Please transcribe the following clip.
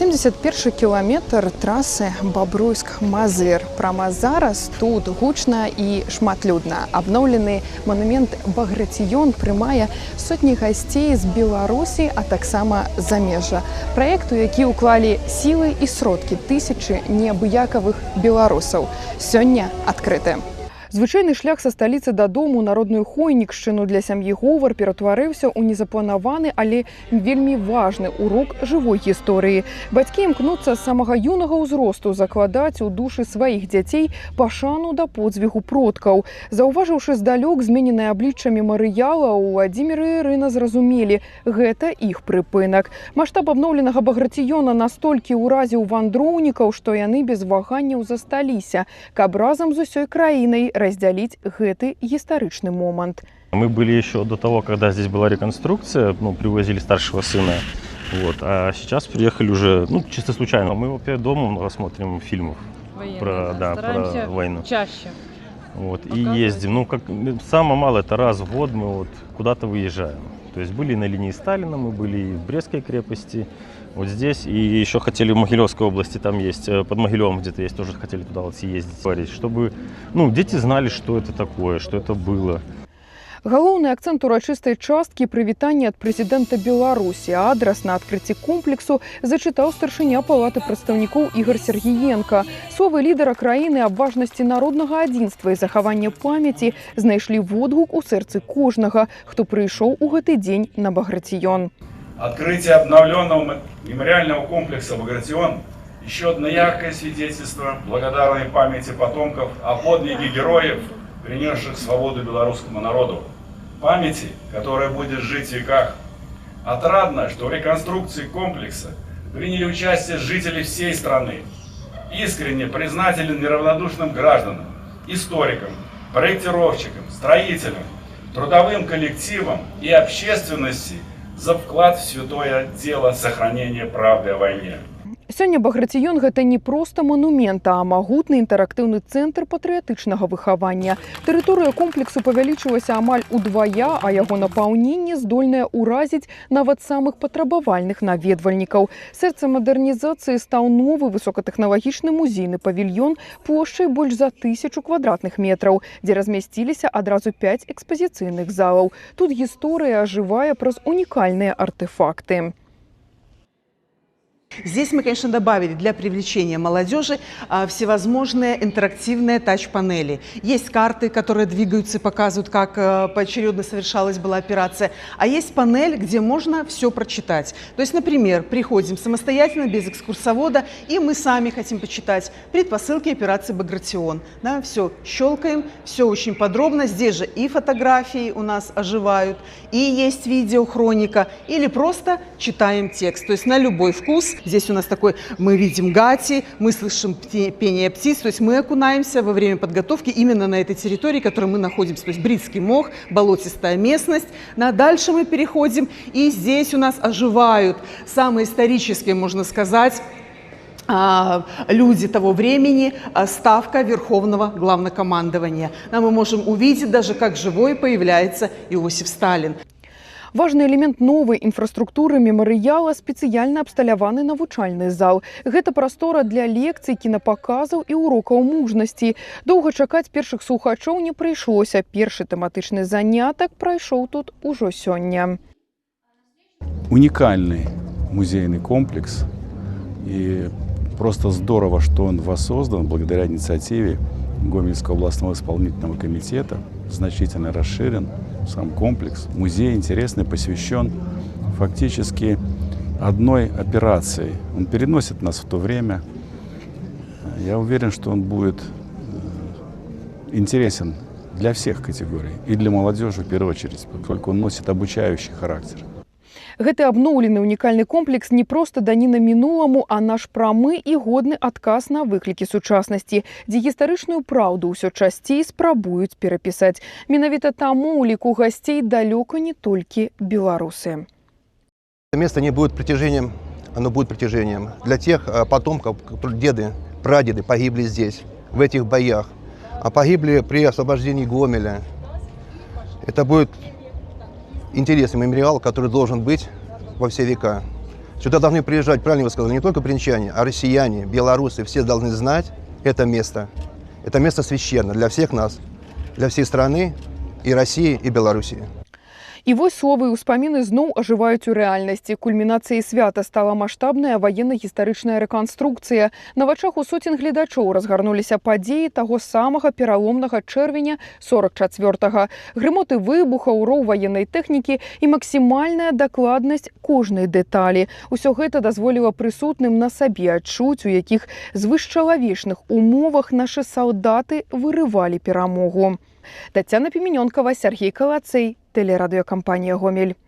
71 кіламетр трасы Бабруйск-Мазыр. Прама зараз тут гучна і шматлюдна. Абноўлены манумент Баграціён прымае сотні гасцей з Беларусі, а таксама замежжа. Праект, у які ўклалі сілы і сродкі тысячы неабыякавых беларусаў, сёння адкрыты. Звычайны шлях са сталіцы дадому на родную Хойнікшчыну для сям'і Говор ператварыўся ў незапланаваны, але вельмі важны урок жывой гісторыі. Бацькі імкнуцца з самага юнага ўзросту закладаць у душы сваіх дзяцей пашану да подзвігу продкаў. Заўважыўшы здалёк змененае аблічча мемарыяла, Уладзімір і Ірына зразумелі – гэта іх прыпынак. Маштаб абноўленага Баграціёна настолькі ўразіў вандроўнікаў, што яны без ваганняў засталіся, каб разам з усёй краінай раздзяліць гэты гістарычны момант. Мы были еще до того, когда здесь была реконструкция, ну, привозили старшего сына. Вот, а сейчас приехали уже, ну, чисто случайно. Мы вообще дома много смотрим фильмов военные, про, да, про Стараемся войну. Чаще. Вот, и показывать. Ездим. Ну, как, самое мало, это раз в год мы вот куда-то выезжаем. То есть были на линии Сталина, мы были и в Брестской крепости, вот здесь. И еще хотели в Могилевской области, там есть, под Могилевом где-то есть, тоже хотели туда вот съездить, говорить, чтобы, ну, дети знали, что это такое, что это было. Галоўны акцэнт урачыстай часткі – прывітанне ад прэзідэнта Беларусі. Адрас на адкрыцці комплексу зачытаў старшыня палаты прадстаўнікоў Ігар Сергіенка. Словы лідара краіны аб важнасці народнага адзінства і захавання памяці знайшлі водгук у сэрцы кожнага, хто прыйшоў у гэты дзень на Баграціён. Открытие обновленного мемориального комплекса «Багратион» – еще одно яркое свидетельство благодарной памяти потомков о подвиге героев, принесших свободу белорусскому народу. Памяти, которая будет жить в веках. Отрадно, что в реконструкции комплекса приняли участие жители всей страны. Искренне признателен неравнодушным гражданам, историкам, проектировщикам, строителям, трудовым коллективам и общественности за вклад в святое дело сохранения правды о войне. Сёння Баграціён – гэта не проста манумент, а магутны інтэрактыўны цэнтр патрыятычнага выхавання. Тэрыторыя комплексу павялічылася амаль удвая, а яго напаўненне здольнае ўразіць нават самых патрабавальных наведвальнікаў. Сэрцам мадэрнізацыі стаў новы высокатэхналагічны музейны павільён плошчай больш за 1000 квадратных метраў, дзе размясціліся адразу пяць экспазіцыйных залаў. Тут гісторыя ажывае праз унікальныя артэфакты. Здесь мы, конечно, добавили для привлечения молодежи всевозможные интерактивные тач-панели. Есть карты, которые двигаются и показывают, как поочередно совершалась была операция. А есть панель, где можно все прочитать. То есть, например, приходим самостоятельно, без экскурсовода, и мы сами хотим почитать предпосылки операции «Багратион». Да, все щелкаем, все очень подробно. Здесь же и фотографии у нас оживают, и есть видеохроника, или просто читаем текст. То есть на любой вкус. Здесь у нас такой, мы видим гати, мы слышим пение птиц, то есть мы окунаемся во время подготовки именно на этой территории, в которой мы находимся. То есть Бритский мох, болотистая местность. На дальше мы переходим, и здесь у нас оживают самые исторические, можно сказать, люди того времени, ставка Верховного Главнокомандования. А мы можем увидеть даже, как живой появляется Иосиф Сталин. Важны элемент новай інфраструктуры мемарыяла – спецыяльна абсталяваны навучальны зал. Гэта прастора для лекцый, кінапаказаў і урокаў мужнасці. Доўга чакаць першых слухачоў не прыйшлося. Першы тэматычны занятак прайшоў тут ужо сёння. Уникальный музейный комплекс. И просто здорово, что он воссоздан благодаря инициативе Гомельского областного исполнительного комитета. Значительно расширен сам комплекс. Музей интересный, посвящен фактически одной операции. Он переносит нас в то время. Я уверен, что он будет интересен для всех категорий и для молодежи в первую очередь, поскольку он носит обучающий характер. Гэты абноўлены унікальны комплекс не проста даніна мінуламу, а наш прамы і годны адказ на выклікі сучаснасці, дзе гістарычную праўду ўсё часцей спрабуюць перапісаць. Менавіта таму ў ліку гасцей далёка не толькі беларусы. Это место не будет притяжением, оно будет притяжением для тех потомков, которые деды, прадеды погибли здесь, в этих боях, а погибли при освобождении Гомеля. Это будет интересный мемориал, который должен быть во все века. Сюда должны приезжать, правильно вы сказали, не только брянчане, а россияне, белорусы. Все должны знать это место. Это место священно для всех нас, для всей страны, и России, и Белоруссии. І вось словы і ўспаміны зноў ажываюць у рэальнасці. Кульмінацыяй свята стала маштабная ваенна-гістарычная рэканструкцыя. На вачах у соцень гледачоў разгарнуліся падзеі таго самага пераломнага чэрвеня 44-го. Грымоты выбухаў, роў ваеннай тэхнікі і максімальная дакладнасць кожнай дэталі. Усё гэта дазволіла прысутным на сабе адчуць, у якіх звышчалавечных умовах нашы салдаты вырывалі перамогу. Таццяна Піменёнкава, Сяргей Калацэй, тэлерадыёкампанія «Гомель».